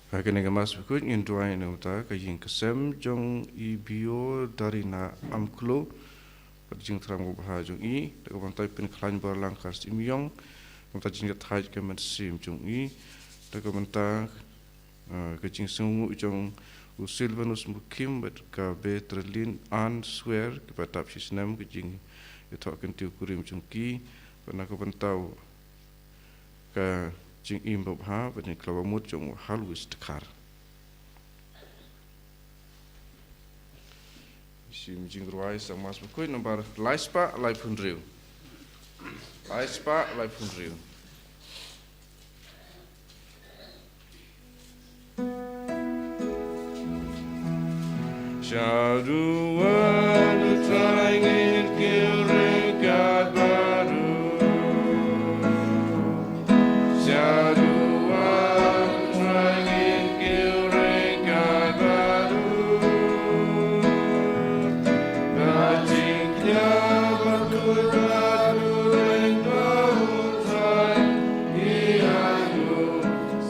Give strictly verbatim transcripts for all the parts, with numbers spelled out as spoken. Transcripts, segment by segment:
Ha kane ka Mass Bakhuid ngin duwai na ka bynta ka ïing ka sem jong i Bio Darina Amklo, bad ka jingthrang babha jong i, da ka bynta i Pynkhlaiñ Borlang Kharsyiemiong, na ka bynta ka jingïathait ka mynsiem jong i, da ka bynta, ah, ka jingsngewnguh jong u Silvanus Mukhim bad ka Betrelin Ann Swer, kiba dap shi snem ka jingïathoh kyntiew kurim jong ki, bad na ka bynta ka jingim babha bad jingkhlaiñ bamut jong u Halwis Dkhar. Shim jingrwai sa Mass Bakhuid nambar lai spah laiphew hynriew. Lai spah laiphew hynriew. Shaduan u Trai ngin kyrkhu kat bad u. Shaduan u Trai ngin kyrkhu kat bad u. Ka jingkhlaiñ bakhuid bad u lyngba u Trai.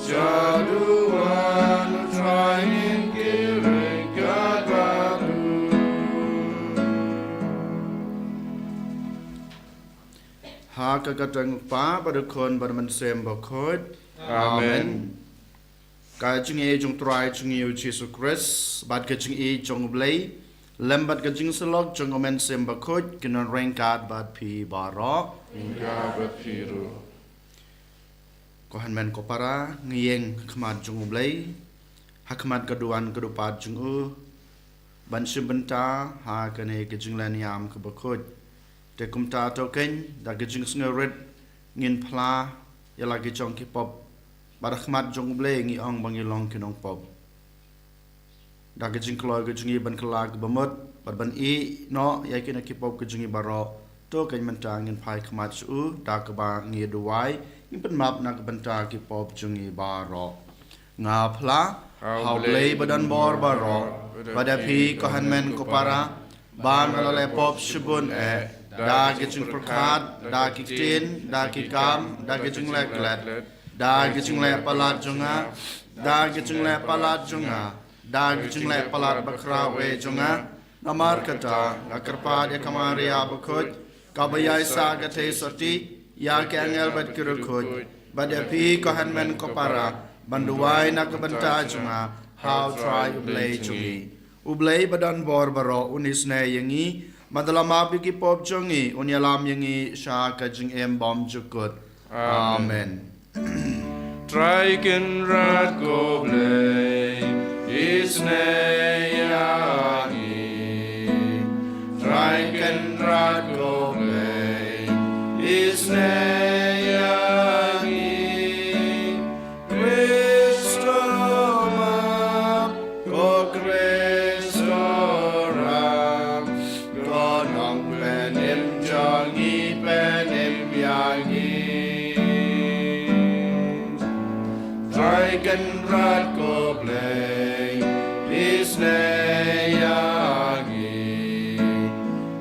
Shaduan u Trai ngin kyrkhu kat bad u. Ha ka kyrteng u Kpa bad u Khun bad u Mynsiem Bakhuid. Amen. Ka jingïeit jong u Trai jong ngi u Jisu Khrist bad ka jingïeit jong u Blei lem bad ka jingsyllok jong u Mynsiem Bakhuid kin wan ryngkat bad phi baroh. Ryngkat bad phi ruh. Ko hynmen ko para, ngi ïeng ha khmat jong u Blei, ha khmat ka duwan ka dupat jong u, ban shim bynta ha kane ka jingleh niam kaba khuid. Te kumta to keiñ, da ka jingsngewrit ngin phla ïa la ki jong ki pop, bad ha khmat jong u Blei ngi ong ba ngi long ki nongpop. Da ka jingkloi ka jong ngi ban kylla kaba mut, bad ban ïeh noh ïa kine ki pop ka jong ngi baroh. To keiñ mynta ngin phai khmat sha u, da kaba ngi duwai, ngin pynmap na ka bynta ki pop jong ngi baroh. Nga phla, ha u Blei ba don bor baroh, bad ïa phi ko hynmen ko para, ba nga la leh pop shibun eh, da ki jingpyrkhat, da ki ktien, da ki kam, da ki jingleh klet, da ki jingleh palat jong nga, da ki jingleh palat jong nga, da ki jingleh palat bakhraw eh jong nga. Namar kata, nga kyrpad ïa ka Maria bakhuid, kaba ïaisah ka theisotti, ïa ki angel bad ki riewkhuid, bad ïa phi ko hynmen ko para, ban duwai na ka bynta jong nga ha u Trai u Blei jong ngi. U Blei ba don bor baroh un isynei ïa ngi, bad da la map ïa ki pop jong ngi, un ïalam ïa ngi sha ka jingim bymjukut. Amen. Trai Kynrad ko Blei, isynei ïa ngi. Trai Kynrad ko Blei, isynei ïa ngi. Khrist to map, ko Khrist to ram, ko Nongpynim jong ngi, pynim ïa ngi. Trai Kynrad ko Blei, isynei ïa ngi.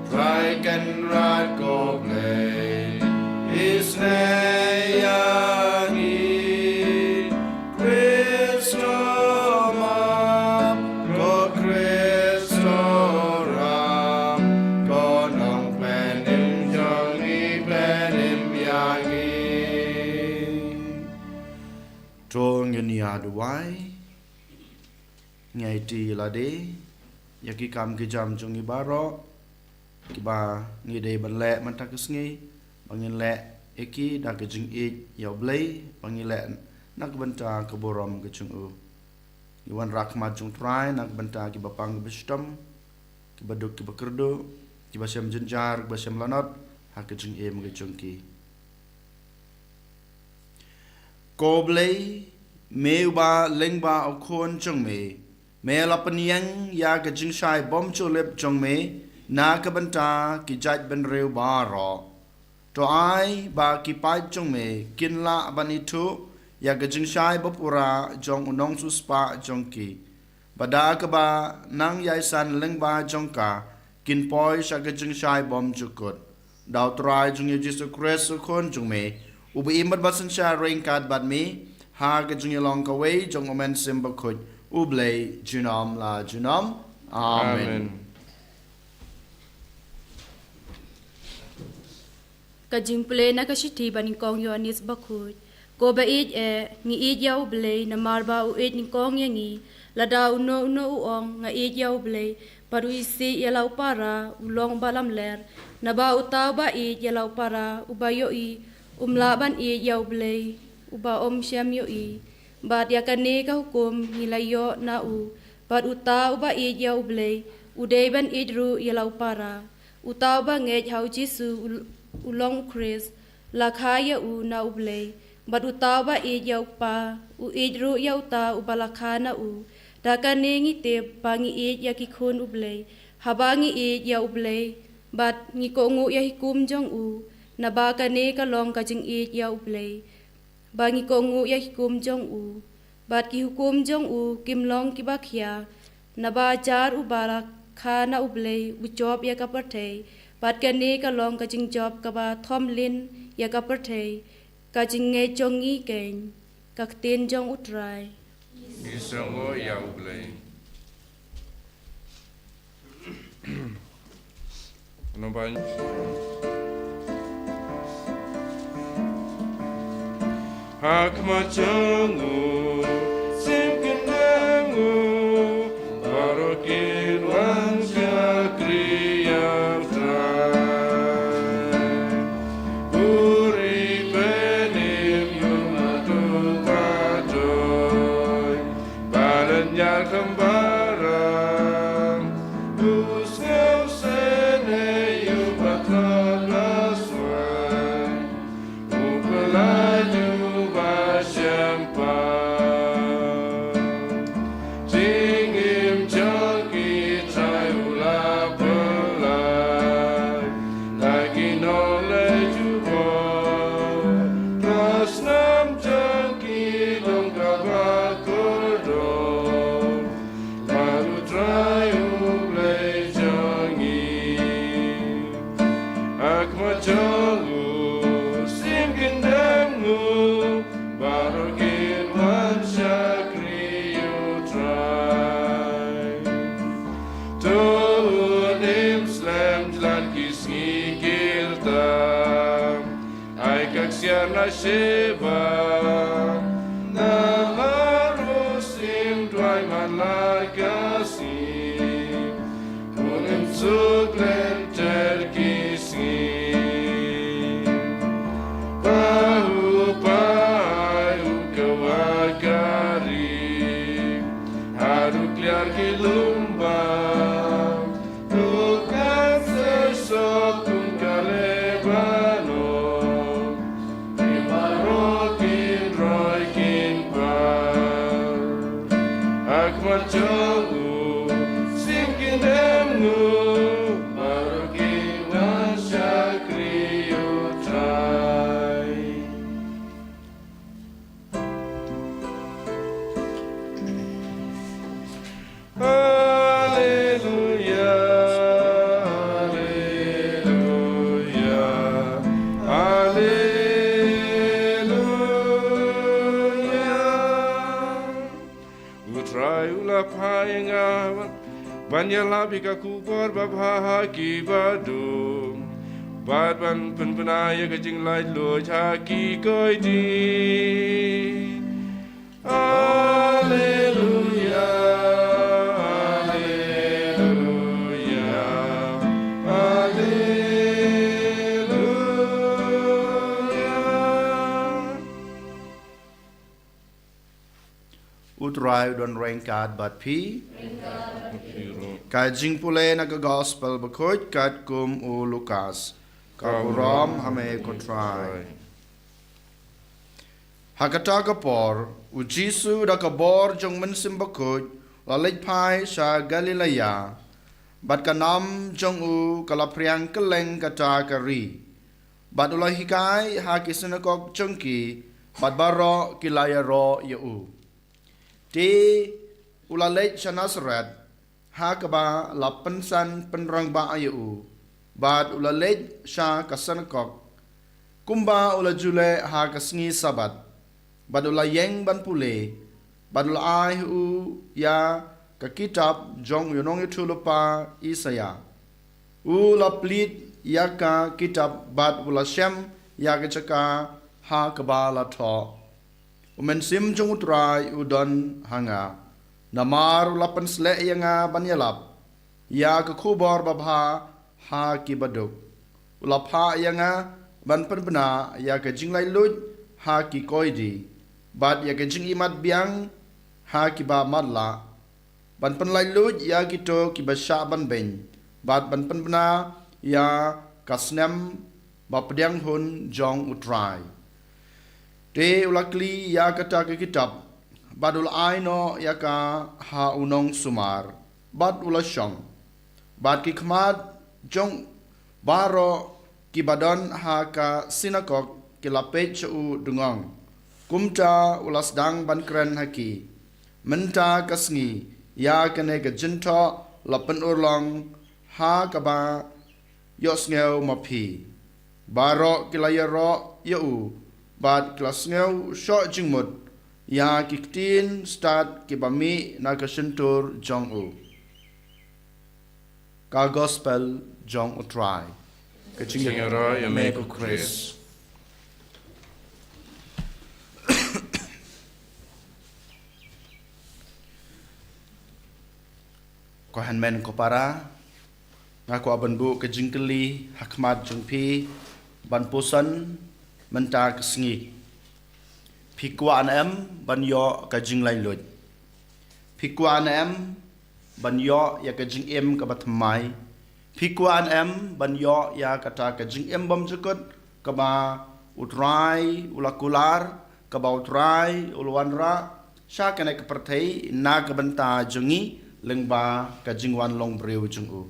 Trai Kynrad ko Blei, isynei ïa ngi. Khrist to map, ko Khrist to ram, ko Nongpynim jong ngi, pynim ïa ngi. To ngin ïa duwai. Ngi aiti lade ïa ki kam ki jam jong ngi baroh, kiba ngi dei ban leh mynta ka sngi, ba ngin leh ïa ki da ka jingïeit ïa u Blei, ba ngin leh na ka bynta ka burom ka jong u. Ngi wanrah ha khmat jong u Trai na ka bynta kiba pang kiba shitom, kiba duk kiba kyrduh, kiba shem jynjar, kiba shem lanot ha ka jingim ka jong ki. Ko Blei, me uba lyngba u Khun jong me, me la pynïeng ïa ka jingshai bymjulip jong me na ka bynta ki jaitbynriew baroh. To ai ba ki paid jong me kin lah ban ithuh ïa ka jingshai bapura jong u nongsiewspah jong ki, ba da kaba nang ïaisan lyngba jong ka, kin poi sha ka jingshai bymjukut. Da u Trai jong ngi u Jisu Khrist u Khun jong me, uba im bad ba synshar ryngkat bad me, Ha ka jingïalong kawei jong U Mynsiem Bakhuid, U Blei junom la junom. Amen. Amen. Ka jingpule na ka shithi ba nyngkong Ïoannis Bakhuid. Ko ba ïeit eh, ngi ïeit ïa U Blei namar ba u ïeit nyngkong ïa ngi. Lada uno uno u ong nga ïeit ïa U Blei, bad u isih ïa la u para, u long ba lamler. Naba uta uba ïeit ïa la u para, uba ïohi, um lah ban ïeit ïa U Blei, uba um shym ïohi. Bad ïa kane ka hukum ngi la ïoh na u, bad uta uba ïeit ïa U Blei, u dei ban ïeit ruh ïa la u para. Uta uba ngeit ha U Jisu u, u long U Khrist, la kha ïa u na U Blei. Bad uta uba ïeit ïa U Kpa, u ïeit ruh ïa uta uba la kha na u. Da kane ngi tip ba ngi ïeit ïa ki khun U Blei, haba ngi ïeit ïa U Blei, bad ngi kohnguh ïa ki hukum jong u. Naba kane ka long ka jingïeit ïa U Blei, ba ngi kohnguh ïa ki hukum jong u. Bad ki hukum jong u kim long kiba khia, naba jar uba la kha na U Blei u jop ïa ka pyrthei. Bad kane ka long ka jingjop kaba thom lin ïa ka pyrthei, ka jingngeit jong ngi keiñ. Ka ktien jong U Trai. Ngi sngewnguh ïa U Blei. Ngan ban ha khmat jong u, sim kyndem u, baroh kin wan shakri ïa U Trai. Uri penim ïa u matuk patoi, ba lynñiar kham baram, u sngewsih ne ïa u ba khot la swai, u pyllait u ba shemphang. Jingim jong ki trai u la pyllait na ki nongleit jubor, ka snam jong ki long kaba kordor. Bad U Trai U Blei jong ngi, ha khmat jong u sim kyndem u, baroh kin wan shakri ïa U Trai. To unim slem jlan ki sngi ki rta, ai ka ksiar na Sheba, namar u sim duwai man la ka sngi. Unim suk lynter ki sngi. Ba u pai u kawai ka ri, haduh kliar ki lum bam. Dukan sesok kum ka Lebanon, ki baroh kin roi kin par. Ha khmat jong u sim kyndem u, baroh kin wan shakri ïa U Trai. Alleluia, alleluia, alleluia. U Trai u la phah ïa nga ban ïalap ïa ka khubor babha ha ki baduk, bad ban pynbna ïa ka jinglaitluid ha ki koit dih. Alleluia, alleluia, alleluia. U Trai u don ryngkat bad phi. Ka jingpule na ka Gospel Bakhuid katkum u Lukas. Ka burom ha me ko Trai. Ha kata ka por, U Jisu da ka bor jong U Mynsiem Bakhuid u la leit phai sha Galilaia, bad ka nam jong u ka la phriang kylleng kata ka ri. Bad u la hikai ha ki synagog jong ki, bad baroh ki la ïaroh ïa u. Te u la leit sha Nasareth, ha kaba la pynsan pynrangbah ïa u, bad u la leit sha ka synagog, kumba u la ju leh ha ka sngi Sabbath. bad u la ïeng ban pule, bad u la ai ha u ïa ka kitab jong u nongïathuhlypa Isaïah. U la plie ïa ka kitab bad u la shem ïa ka jaka ha kaba la thoh: U Mynsiem jong U Trai u don ha nga, namar u la pynsleh ïa nga ban ïalap ïa ka khubor babha ha ki baduk. U la phah ïa nga ban pynbna ïa ka jinglaitluid ha ki koidi, bad ïa ka jingïamat biang ha kiba matlah, ban pynlaitluid ïa kito kiba shah ban beiñ, bad ban pynbna ïa ka snem ba pdiang hun jong U Trai. Te u la kli ïa kata ka kitab, bad u la ai noh ïa ka ha u nongsumar, bad u la shong. Bad ki khmat jong baroh kiba don ha ka synagog ki la peit sha u dungong. Kumta u la sdang ban kren ha ki: Mynta ka sngi ïa kane ka jingthoh la pynurlong ha kaba ïohsngew ma phi. Baroh ki la ïaroh ïa u, bad ki la sngew shoh jingmut ïa ki ktien stad kiba mih na ka shyntur jong u. Ka Gospel jong U Trai. Ka jingïaroh ïa me, ko Khrist. Ko hynmen ko para, nga kwah ban buh ka jingkylli ha khmat jong phi ban puson mynta ka sngi. Phi kwah ne em ban ïoh ka jinglaitluid? Phi kwah ne em ban ïoh ïa ka jingim kaba thymmai? Phi kwah ne em ban ïoh ïa kata ka jingim bymjukut kaba U Trai u la kular, kaba U Trai u la wanrah sha kane ka pyrthei na ka bynta jong ngi lyngba ka jingwan long briew jong u?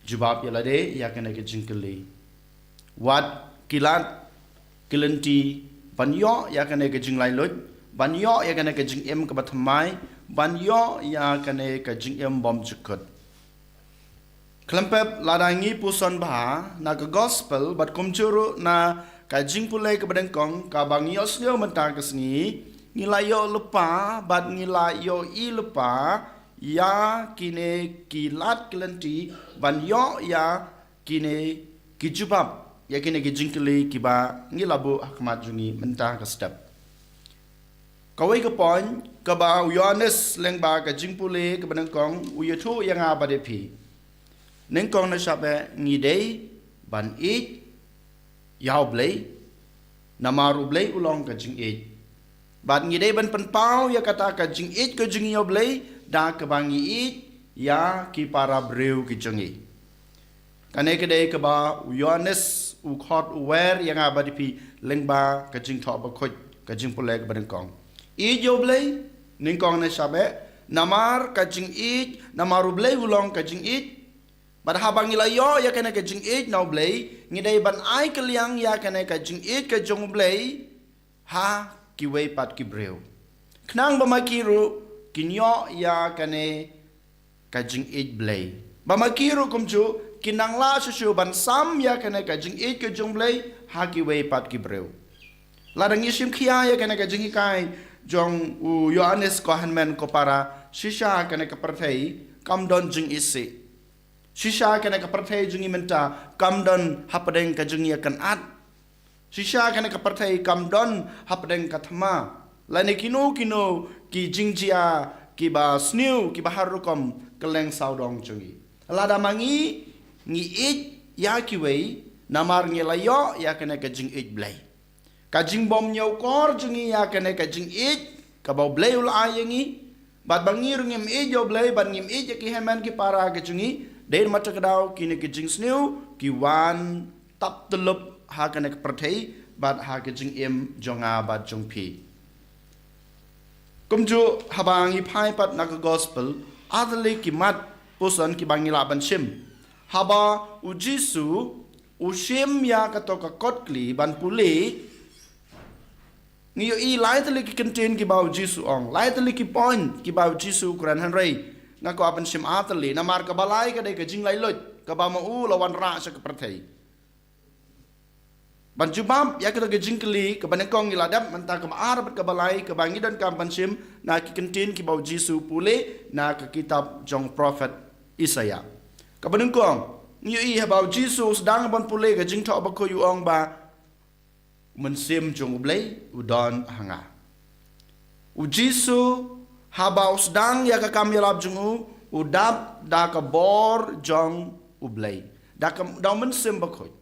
Jubab ïa lade ïa kane ka jingkylli. Wat ki lad ki lynti ban ïoh ïa kane ka jinglaitluid, ban ïoh ïa kane ka jingim kaba thymmai, ban ïoh ïa kane ka jingim bymjukut. Khlem pep, lada ngi puson bha na ka Gospel bad kumjuh ruh na ka jingpule kaba nyngkong kaba ngi ïohsngew mynta ka sngi, ngi la ïoh lypa bad ngi la ïohi lypa ïa kine ki lad ki lynti ban ïoh ïa kine ki jubab ïa kine ki jingkylli kiba ngi la buh ha khmat jong ngi mynta ka step. Kawei ka point kaba u Ïoannis lyngba ka jingpule kaba nyngkong u ïathuh ïa nga bad ïa phi. Nyngkong na shabeh ngi dei ban ïeit ïa U Blei, namar U Blei u long ka jingïeit. Bad ngi dei ban pynpaw ïa kata ka jingïeit ka jong ngi ïa U Blei da kaba ngi ïeit ïa ki para briew ki jong ngi. Kane ka dei kaba u Ïoannis u khot u wer ïa nga bad ïa phi lyngba ka Jingthoh Bakhuid, ka jingpule kaba nyngkong. Ïeit ïa U Blei, nyngkong na shabeh, namar ka jingïeit, namar U Blei u long ka jingïeit. Bad haba ngi la ïoh ïa kane ka jingïeit na U Blei, ngi dei ban ai kylliang ïa kane ka jingïeit ka jong U Blei ha kiwei pat ki briew, khnang ba ma ki ruh kin ïoh ïa kane ka jingïeit Blei. Ba ma ki ruh kumjuh kin nang lah shuh shuh ban sam ïa kane ka jingïeit ka jong U Blei ha kiwei pat ki briew. Lada ngi shim khia ïa kane ka jinghikai jong u Ïoannis, ko hynmen ko para, shisha kane ka pyrthei kam don jingisih. Shisha kane ka pyrthei jong ngi mynta kam don hapdeng ka jingïakynad. Shisha kane ka pyrthei kam don hapdeng ka thma lane kino kino ki jingjia kiba sniew, kiba har rukom kylleng sawdong jong ngi. Lada ma ngi ngi ïeit ïa kiwei, namar ngi la ïoh ïa kane ka jingïeit Blei. Ka jingbym ñiewkor jong ngi ïa kane ka jingïeit kaba U Blei u la ai ïa ngi. Bad ba ngi ruh ngim ïeit ïa U Blei bad ngim ïeit ïa ki hynmen ki para ki jong ngi, dei ma ta ka daw kine ki jingsniew ki wan tap tyllup ha kane ka pyrthei bad ha ka jingim jong nga bad jong phi. Kumjuh haba ngi phai pat na ka Gospel, ar tylli ki mat puson kiba ngi lah ban shim. Haba u Jisu u shim ïa kato ka kot kli ban pule, ngi ïohi lai tylli ki kyntien kiba u Jisu ong, lai tylli ki point kiba u Jisu u kren, hynrei nga kwah ban shim ar tylli. Namar kaba lai ka dei ka jinglaitluid kaba ma u la wanrah sha ka pyrthei. Ban jubab ïa kata ka jingkylli kaba nyngkong ngi la dep, mynta kaba ar bad kaba lai kaba ngi donkam ban shim na ki kyntien kiba u Jisu u pule na ka kitab jong u prophet Isaiah. Kaba nyngkong, ngi ïohi haba u Jisu u sdang ban pule ka jingthoh bakhuid u ong ba, u Mynsiem jong U Blei u don ha nga. U Jisu haba u sdang ïa ka kam ïalap jong u, u dap da ka bor jong U Blei, da ka, da u Mynsiem Bakhuid.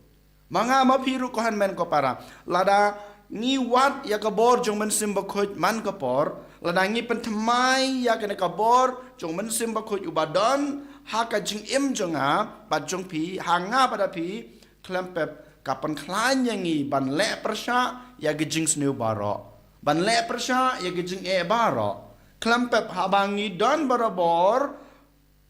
Ma nga ma phi ruh ko hynmen ko para, lada ngi wad ïa ka bor jong u Mynsiem Bakhuid man ka por, lada ngi pynthymmai ïa kane ka bor jong u Mynsiem Bakhuid uba don ha ka jingim jong nga bad jong phi, ha nga bad ha phi, khlem pep ka pynkhlaiñ ïa ngi ban leh pyrshah ïa ka jingsniew baroh, ban leh pyrshah ïa ka jingeh baroh. Khlem pep haba ngi don barabor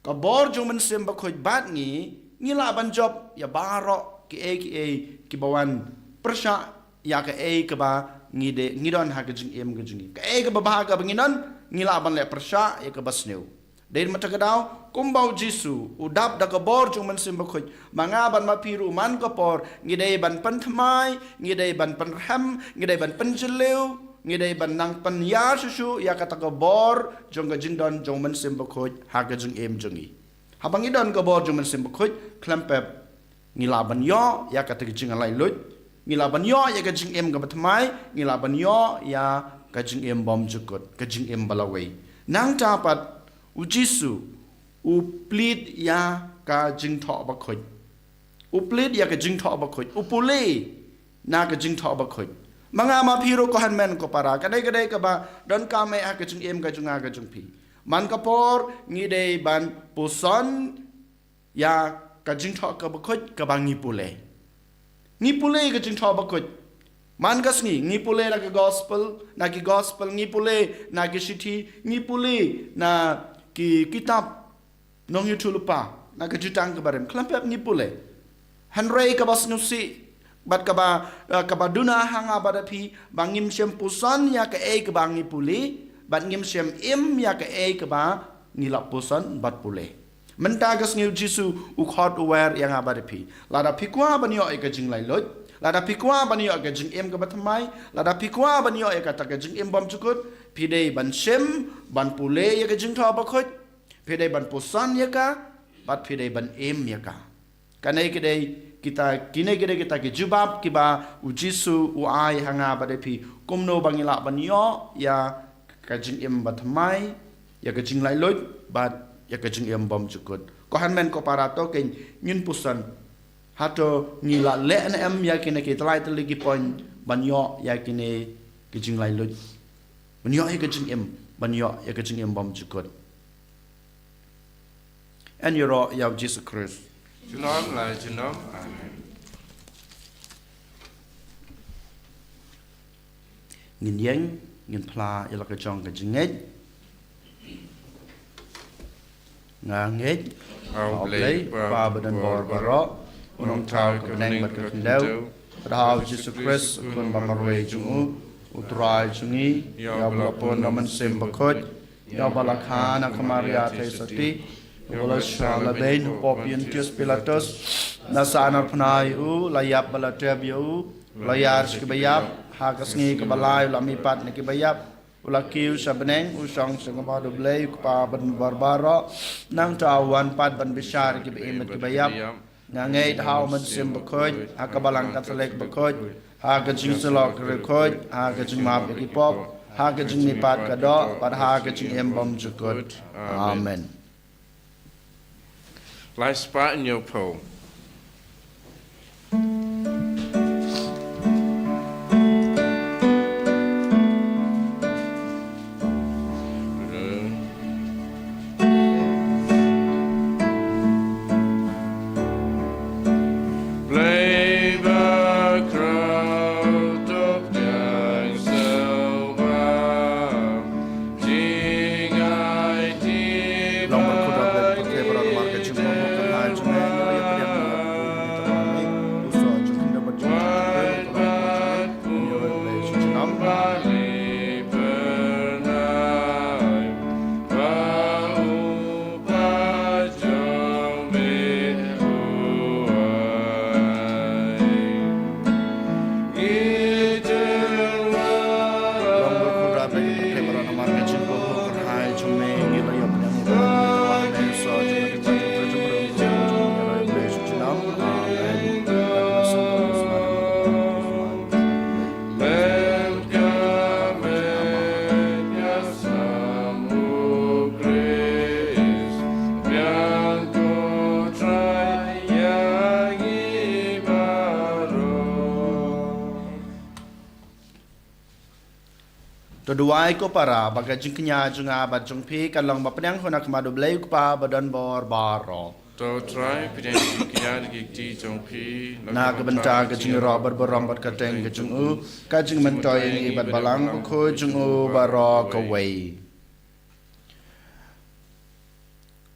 ka bor jong u Mynsiem Bakhuid bad ngi, ngi lah ban jop ïa baroh kiei kiei kiba wan pyrshah ïa kaei kaba ngi de, ngi don ha ka jingim ka jong ngi. Kaei kaba bha kaba ngi don, ngi lah ban leh pyrshah ïa kaba sniew. Dei na kata ka daw, kumba u Jisu u dap da ka bor jong u Mynsiem Bakhuid, ma nga bad ma phi ruh man ka por ngi dei ban pynthymmai, ngi dei ban pynrhem, ngi dei ban pynjylliew, ngi dei ban nang pynïar shuh shuh ïa kata ka bor jong ka jingdon jong u Mynsiem Bakhuid ha ka jingim jong ngi. Haba ngi don ka bor jong u Mynsiem Bakhuid, khlem pep ngi lah ban ïoh ïa kata ka jinglaitluid, ngi lah ban ïoh ïa ka jingim kaba thymmai, ngi lah ban ïoh ïa ka jingim bymjukut, ka jingim ba lawei. Nangta pat u Jisu u plie ïa ka jingthoh bakhuid. U plie ïa ka jingthoh bakhuid, u pule na ka jingthoh bakhuid. Ma nga ma phi ruh ko hynmen ko para, ka dei ka dei kaba donkam eh ha ka jingim ka jong nga ka jong phi. Man ka por ngi dei ban puson ïa ka jingthoh kaba khuid kaba ngi pule. Ngi pule ka jingthoh bakhuid. Man ka sngi ngi pule na ki gospel, na ki gospel, ngi pule na ki shithi, ngi pule na ki kitab nongïathuhlypa, lypa na ka Jutang kaba Rim. Khlem pep ngi pule. Hynrei kaba sngewsih bad kaba, eh, kaba duna ha nga bad ha phi, ba ngim shym puson ïa kaei kaba ngi pule, bad ngim shym im ïa kaei kaba ngi la puson bad pule. Mynta ka sngi u Jisu u khot u wer ïa nga bad ha phi. Lada phi kwah ban ïoh ïa ka jinglaitluid, lada phi kwah ban ïoh ïa ka jingim kaba thymmai, lada phi kwah ban ïoh ïa kata ka jingim bymjukut, phi dei ban shim, ban pule ïa ka jingthoh bakhuid, phi dei ban puson ïa ka, bad phi dei ban im ïa ka. Kane ka dei kita, kine ki dei kita ki jubab kiba u Jisu u ai ha nga bad ha phi, kumno ba ngi lah ban ïoh ïa ka jingim ba thymmai, ïa ka jinglaitluid bad ïa ka jingim bymjukut. Ko hynmen ko para, to kein ngin puson, hato ngi la leh ne em ïa kine ki tylli tylli ki point ban ïoh ïa kine ki jinglaitluid, ban ïoh ïa ka jingim, ban ïoh ïa ka jingim bymjukut. Yn ïaroh ïa u Jisu Khrist. Junom la junom. Amen. Ngin ïeng, ngin phla ïa la ka jong ka jingngeit. Nga ngeit ha U Blei, Kpa badonbor baroh, u Nongthaw ka bneng bad ka khyndew, bad ha u Jisu Khrist, u Khun ba marwei jong u, u Trai jong ngi, ïa uba la pun da u Mynsiem Bakhuid, ïa uba la kha na ka Maria Theisotti, ïa uba la shah lade ha u pop Pontius Pilatus, la sahnarphna ïa u, la ïap bad la tep ïa u, la ïar sha kiba ïap, ha ka sngi kaba lai u la mihpat na kiba ïap, u la kiew sha bneng, u shong sha kaba U Blei, u Kpa badonbor baroh, nangta u wan pat ban bishar ïa kiba im bad kiba ïap. Nga ngeit ha u Mynsiem Bakhuid, ha ka Balang Katholik bakhuid, ha ka jingsylloh ki riewkhuid, ha ka jingmap ïa ki pop, ha ka jingmihpat ka doh, bad ha ka jingim bymjukut. Amen. Lai spah ñiew phew. Blei ba khraw, to pdiang sngewbha, jingaiti. Long Bakhuid Blei, pyrthei baroh namar ka jingmong ka bha jong me, ngi la ïa pdiang To duwai ko para ba ka jingkñia jong nga bad jong phi kan long ba pdiang ha khmat U Blei U Kpa badonbor baroh. To Trai, pdiang jingkñia na ki kti jong phi na ka bynta ka jingïaroh bad burom bad ka kyrteng ka jong u, ka jingmyntoi ïa ngi bad Balang Bakhuid jong u baroh kawei.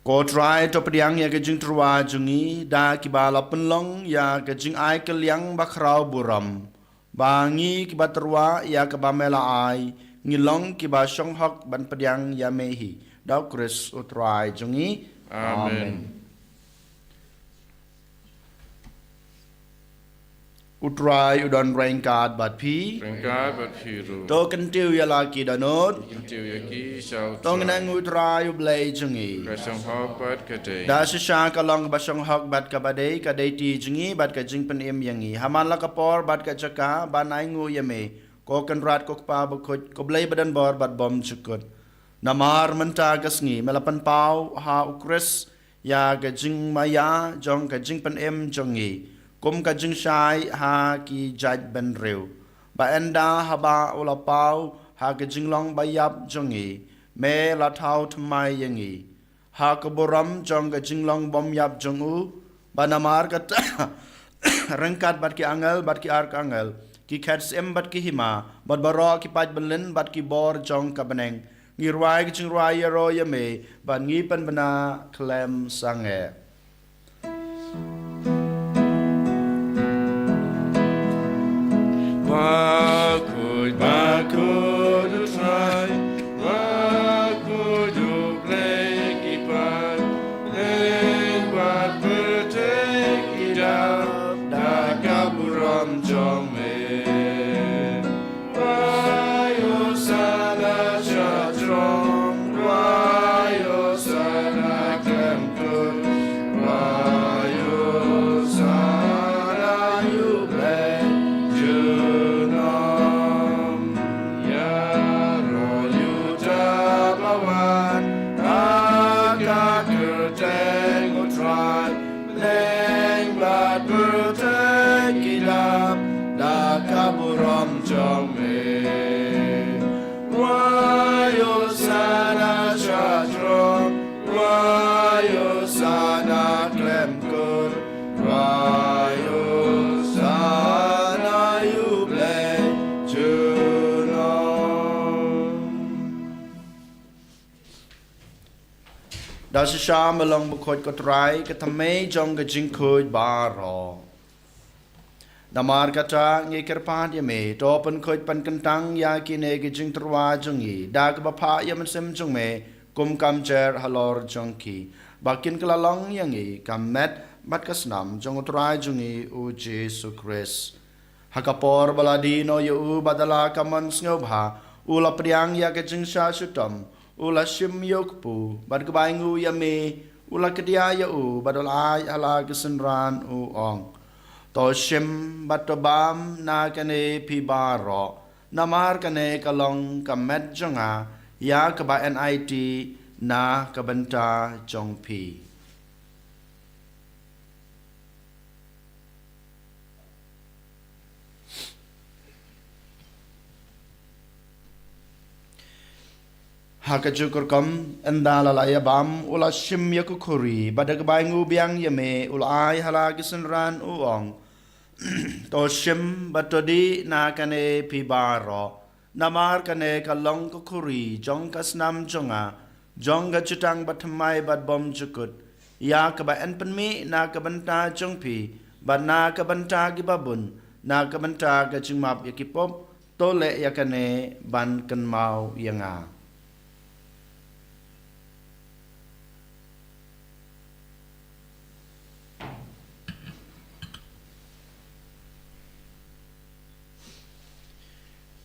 Ko Trai, to pdiang ïa ka jingtyrwa jong ngi da kiba la pynlong ïa ka jingai kylliang bakhraw burom, ba ngi kiba tyrwa ïa kaba me la ai, ngi long kiba shong hok ban pdiang ïa me hi. Da U Khrist U Trai jong ngi. Amen. U Trai u don ryngkat bad phi. Ryngkat bad phi ruh. To kyntiew ïa la ki dohnud. Kyntiew ïa ki sha U Trai. To ngin ai nguh ïa U Trai U Blei jong ngi. Ka shong hok bad ka dei. Da shisha ka long kaba shong hok bad kaba dei, ka dei ti jong ngi bad ka jingpynim ïa ngi. Ha man la ka por bad ka jaka ban ai nguh ïa me, ko Kynrad ko Kpa Bakhuid, ko Blei badonbor bad bymjukut. Namar mynta ka sngi me la pynpaw ha U Khrist ïa ka jingmaïa jong ka jingpynim jong ngi, kum ka jingshai ha ki jaitbynriew. Ba ynda haba u la paw ha ka jinglong baïap jong ngi, me la thaw thymmai ïa ngi ha ka burom jong ka jinglong bymïap jong u, ba namar kata ryngkat bad ki angel bad ki arkangel, ki khet syiem bad ki hima, bad baroh ki paidbynriew bad ki bor jong ka bneng, ngi rwai ka jingrwai ïaroh ïa me, bad ngi pynbna khlem sangeh. Bakhuid, bakhuid U Trai, bakhuid U Blei ki paid, bad pyrthei ki dap da ka burom jong me. Wai Hosana sha throne, wai Hosana khlem kut, wai Hosana ïa U Blei junom. Ïaroh ïa uta ba wan ha ka kyrteng U Trai, bneng bad pyrthei ki dap da ka burom jong me. Wai Hosana sha throne, wai Hosana khlem kut, wai Hosana ïa U Blei junom. Da shisha me long bakhuid ko Trai, ka thymmei jong ka jingkhuid baroh. Namar kata ngi kyrpad ïa me, to pynkhuid pynkyntang ïa kine ki jingtyrwa jong ngi da kaba phah ïa u Mynsiem jong me kum ka mjer halor jong ki, ba kin kylla long ïa ngi ka met bad ka snam jong U Trai jong ngi U Jisu Khrist. Ha ka por ba la die noh ïa u bad da la ka mon sngewbha, u la pdiang ïa ka jingshah shitom, u la shim ïa u kpu, bad kaba ainguh ïa me, u la kdiah ïa u bad u la ai ha la ki synran, u ong: To shim bad to bam na kane phi baroh, namar kane ka long ka met jong nga, ïa kaba yn aiti na ka bynta jong phi. Ha kajuh ka rukom, ynda la la ïa bam, u la shim ïa ka khuri, bad da kaba ainguh biang ïa me, u la ai ha la ki synran, u ong: To shim bad to dih na kane phi baroh, namar kane ka long ka khuri jong ka snam jong nga, jong ka jutang bathymmai bad bymjukut, ïa kaba yn pynmih na ka bynta jong phi bad na ka bynta ki babun, na ka bynta ka jingmap ïa ki pop. To leh ïa kane ban kynmaw ïa nga.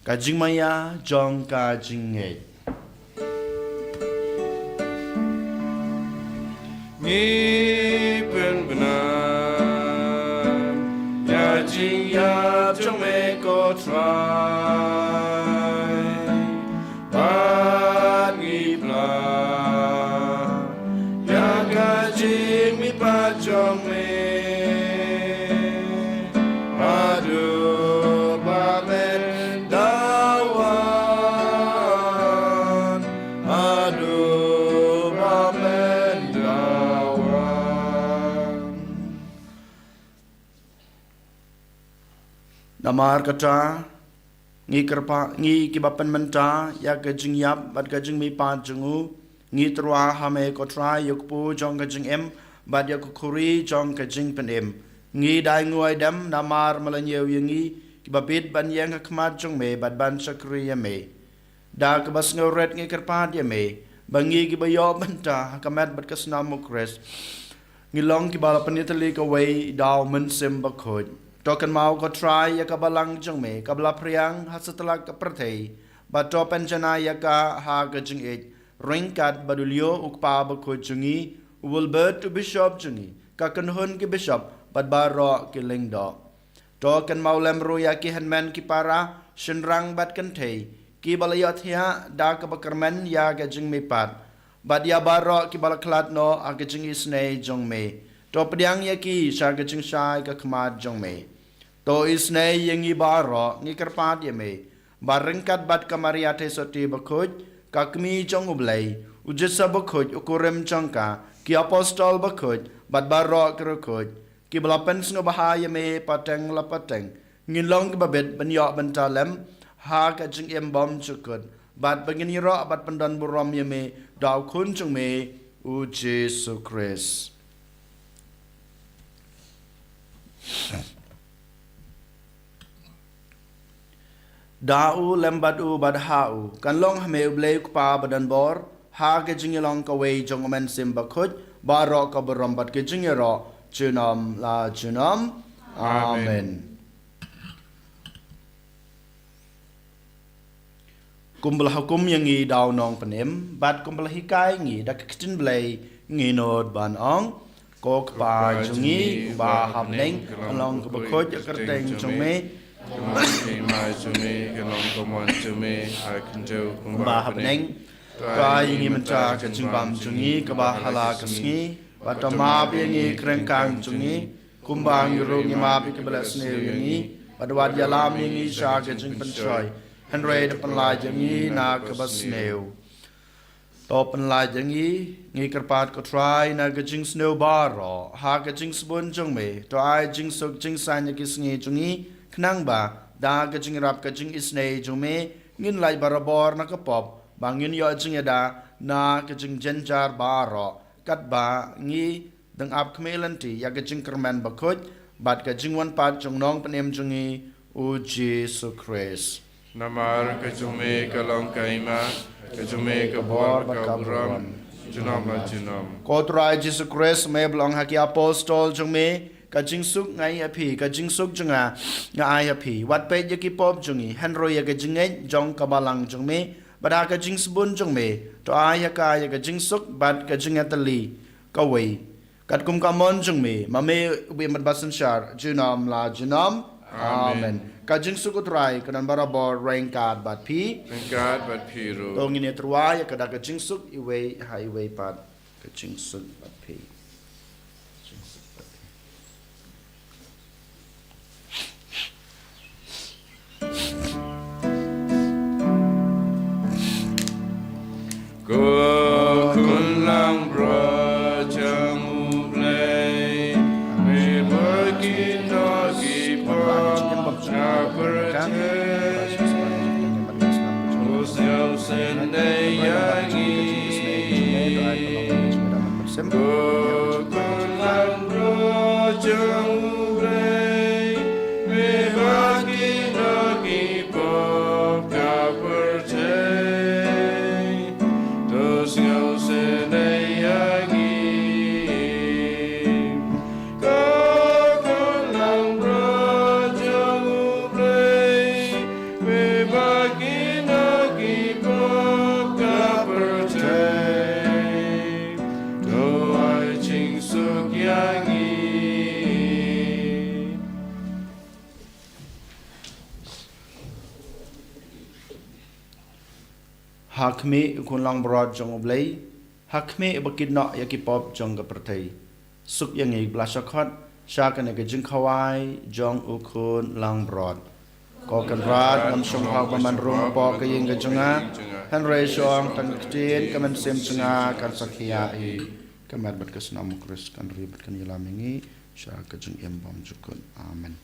Ka jingmaïa jong ka jingngeit. Ngi pynbna ïa jingïap jong me ko Trai, bad ngi pla ïa ka jingmihpat jong me. Haduh ba men dawa Namar kata, ngi kyrpad, ngi kiba pynmynta ïa ka jingïap bad ka jingmihpat jong u, ngi tyrwa ha me ko Trai ïa u kpu jong ka jingim bad ïa ka khuri jong ka jingpynim. Ngi dei nguid dem namar me la ñiew ïa ngi kiba bit ban ïeng ha khmat jong me bad ban shakri ïa me. Da kaba sngewrit ngi kyrpad ïa me ba ngi kiba ïoh bynta ha ka met bad ka snam u Khrist ngi long kiba la pynïatylli kawei da u Mynsiem Bakhuid. To kynmaw ko Trai ïa ka balang jong me kaba la phriang ha satlak ka pyrthei, bad to pynjanai ïa ka ha ka jingïeit ryngkat bad u Leo u Kpa Bakhuid jong ngi, u Wilbert u Bishop jong ngi, ka kynhun ki Bishop bad baroh ki lyngdoh. To kynmaw lem ruh ïa ki hynmen ki para, shynrang bad kynthei kiba la ïohthiah da kaba kyrmen ïa ka jingmihpat, bad ïa baroh kiba la khlad noh ha ka jingisynei jong me. To pdiang ïa ki sha ka jingshai ka khmat jong me. To isynei ïa ngi baroh, ngi kyrpad ïa me ba ryngkat bad ka Maria Theisotti Bakhuid, ka Kmie jong u Blei, u Joseph Bakhuid u kurim jong ka, ki Apostol Bakhuid bad baroh ki riewkhuid kiba la pynsngewbha ïa me pateng la pateng, ngin long kiba bit ban ïoh bynta lem ha ka jingim bymjukut, bad ba ngin ïaroh bad pyndon burom ïa me da u Khun jong me u Jisu Khrist. Da u, lem bad u, bad ha u, kan long ha me u Blei u Kpa badonbor, ha ka jingïalong kawei jong u Mynsiem Bakhuid, baroh ka burom bad ka jingïaroh junom la junom. Amen. Amen. Kumba la hukum ïa ngi da u Nongpynim bad kumba la hikai ngi da ka ktien Blei, ngi nud ban ong: Ko Kpa jong ngi uba ha bneng, kan long kaba khuid ïa ka kyrteng jong me. Ka mon jong me, kan long ka mon jong me ha khyndew kumba ha bneng. To ai ïa ngi mynta ka jingbam jong ngi kaba ha la ka sngi, bad to map ïa ngi ki ryngkang jong ngi, kumba ngi ruh ngi map ïa kiba leh sniew ïa ngi, bad wat ïalam ïa ngi sha ka jingpynshoi, hynrei da pynlait ïa ngi na kaba sniew. To pynlait ïa ngi, ngi kyrpad ko Trai, na ka jingsniew baroh ha ka jingsbun jong me. To ai jingsuk jingsaiñ ïa ki sngi jong ngi, khnang ba da ka jingïarap ka jingisynei jong me, ngin lait barabor na ka pop, ba ngin ïoh jingïada na ka jingjynjar baroh, katba ngi dang ap khmih lynti ïa ka jingkyrmen bakhuid bad ka jingwan pat jong u Nongpynim jong ngi, u Jisu Khrist. Namar ka jong me ka long ka hima, ka jong me ka bor bad ka burom, junom la junom. Ko Trai Jisu Khrist, me ba la ong ha ki apostol jong me: Ka jingsuk nga ai ha phi, ka jingsuk jong nga nga ai ha phi. Wat peit ïa ki pop jong ngi, hynrei ïa ka jingngeit jong ka balang jong me, bad ha ka jingsbun jong me, to ai ha ka ïa ka jingsuk bad ka jingïatylli kawei, katkum ka mon jong me, ma me u ba ïeit bad basynshar junom la junom. Amen. Amen. Ka jingsuk u Trai kan don barabor ryngkat bad phi. Ryngkat bad phi ruh. To ngin ïatyrwa ïa ka da ka jingsuk iwei ha iwei pat. Ka jingsuk bad phi. Jingsuk bad phi. Ko khun langbrot jong U Blei, me ba kynnoh ki pop ka pyrthei, to sngewsynei ïa ngi. Ko khun langbrot jong U Blei, me ba kynnoh ki pop ka pyrthei, to sngewsynei ïa ngi. Ko khun langbrot jong U Blei, me ba kynnoh ki pop ka pyrthei, to ai jingsuk ïa ngi. Ha khmih u khun langbrot jong U Blei, ha khmih uba kynnoh ïa ki pop jong ka pyrthei. Suk ïa ngi ba la shah khot sha kane ka jingkhawai jong u khun langbrot. Ko Kynrad, ngam shong hok ba men rung hapoh ka ïing ka jong nga, hynrei shu ong tang ka ktien, ka mynsiem jong nga kan sa khia hi. Ka met bad ka snam u Khrist kan ri bad kan ïalam ïa ngi sha ka jingim bymjukut. Amen.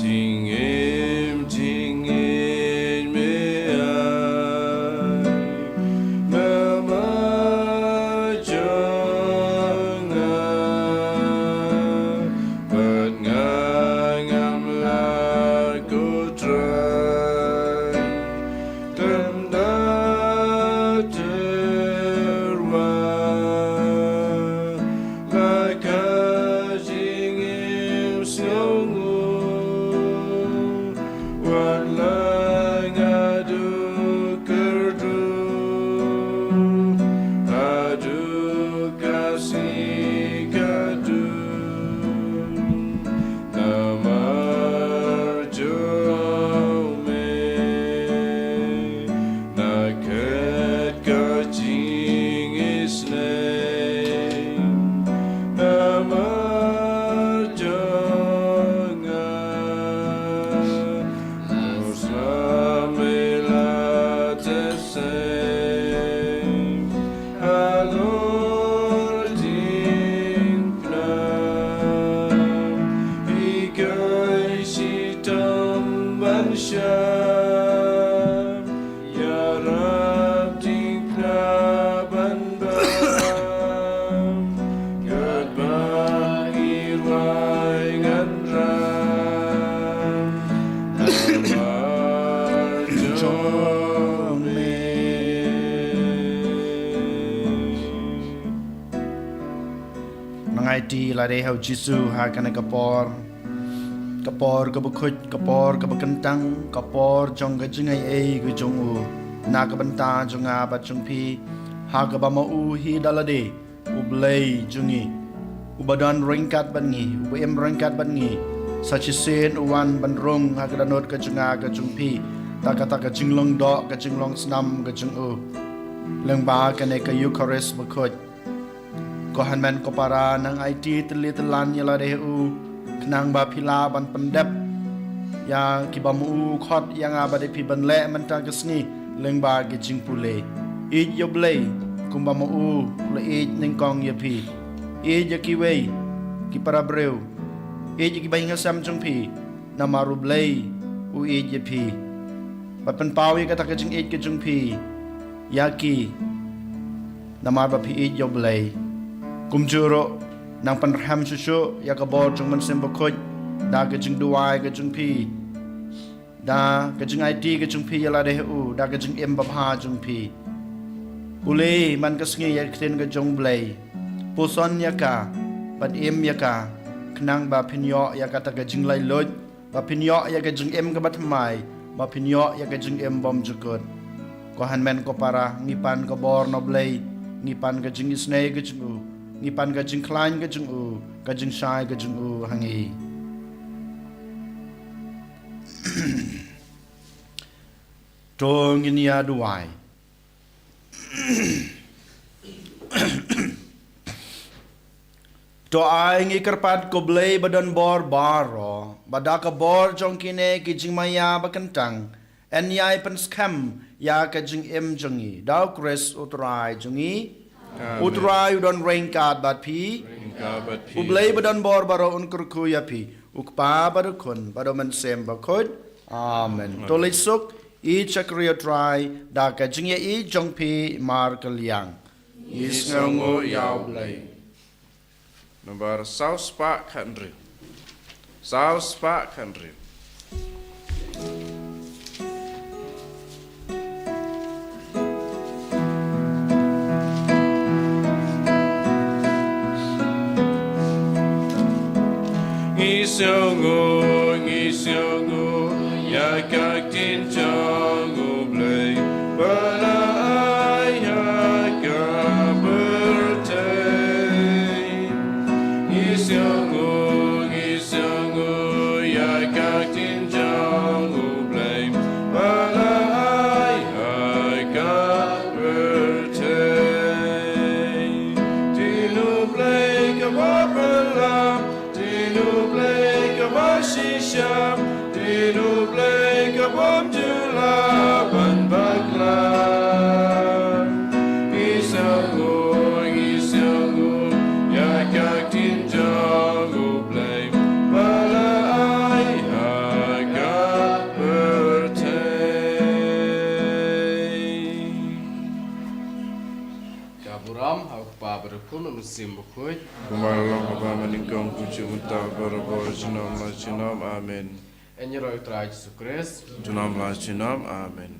Jingim, jingim me ai, me ma jong nga, bad nga ngam lah ko Trai. Tang da tyrwa la ka jingim sngewnguh, wat la nga duk kyrduh haduh ka sngi ka duk. Namar jong me nga khet ka jingisynei, namar jong nga u Trai me la tep seng halor diengphna. Hikai shitom ban shai, ïarap diengphna ban bam, katba ngi rwai ngan ram namar jong me. Nang aiti lade ha u Jisu ha kane ka por, ka por kaba khuid, ka por kaba kyntang, ka por jong ka jingai ei ka jong u na ka bynta jong nga bad jong phi, ha kaba ma u hi da lade, U Blei jong ngi, uba don ryngkat bad ngi, uba im ryngkat bad ngi, sa shisien u wan ban rung ha ka dohnud ka jong nga ka jong phi, da kata ka jinglong doh, ka jinglong snam ka jong u. Lyngba kane ka Eucharist bakhuid, ko hynmen ko para nang aiti tylli tyllan ïa lade ha u, khnang ba phi lah ban pyndep ïa kiba ma u u khot ïa nga ba dei phi ban leh mynta ka sngi lyngba ki jingpule. Ïeit ïa u Blei kumba ma u u la ïeit nyngkong ïa phi. Ïeit ïa kiwei ki para briew, ïeit ïa kiba ïing ha sem jong phi, namar u Blei u ïeit ïa phi. Bad pynpaw ïa kata ka jingïeit ka jong phi ïa ki, namar ba phi ïeit ïa u Blei. Kumjuh ruh, nang pynrhem shuh shuh ïa ka bor jong u Mynsiem Bakhuid da ka jingduwai ka jong phi, da ka jingaiti ka jong phi ïa lade ha u, da ka jingim babha jong phi. Pule man ka sngi ïa ka ktien ka jong u Blei. Puson ïa ka bad im ïa ka, khnang ba phin ïoh ïa kata ka jinglaitluid, ba phin ïoh ïa ka jingim kaba thymmai, ba phin ïoh ïa ka jingim bymjukut. Ko hynmen ko para, ngi pan ka bor na u Blei, ngi pan ka jingisynei ka jong u, ngi pan ka jingkhlaiñ ka jong u, ka jingshai ka jong u ha ngi. To ngin ïa duwai. To ai ngi kyrpad, ko Blei ba don bor baroh, ba da ka bor jong kine ki jingmaïa ba kyntang, yn ïai pynskhem ïa ka jingim jong ngi, da u Khrist u Trai jong ngi. Amen. U Trai u don ryngkat bad phi. Ryngkat bad phi. U Blei ba don bor baroh un kyrkhu ïa phi, u Kpa bad u Khun bad u Mynsiem Bakhuid. Amen. Amen. To leit suk, ïeit shakri ïa u Trai da ka jingïeit jong phi markylliang. Ngi sngewnguh ïa u Blei. Nambar saw spah khathynriew. Saw spah khathynriew. Ngi sngewnguh, ngi sngewnguh ïa ka ktien jong u Blei ba la ai ha ka pyrthei. Ngi sngewnguh, ngi sngewnguh ïa ka ktien jong u Blei ba la ai ha ka pyrthei. Ktien u Blei kaba pynlong, ktien u Blei kaba shisha, ktien u Blei ka bym ju lah ban bakla. Ngi sngewnguh, ngi sngewnguh ïa ka ktien jong u Blei ba la ai ha ka pyrthei. Ka burom ha u Kpa bad u Khun bad u Mynsiem Bakhuid. Kumba la long ha kaba mynnyngkong, kumjuh mynta, barabor, junom la junom. Amen. Yn ïaroh ïa u Trai Jisu Khrist. Junom la junom. Amen.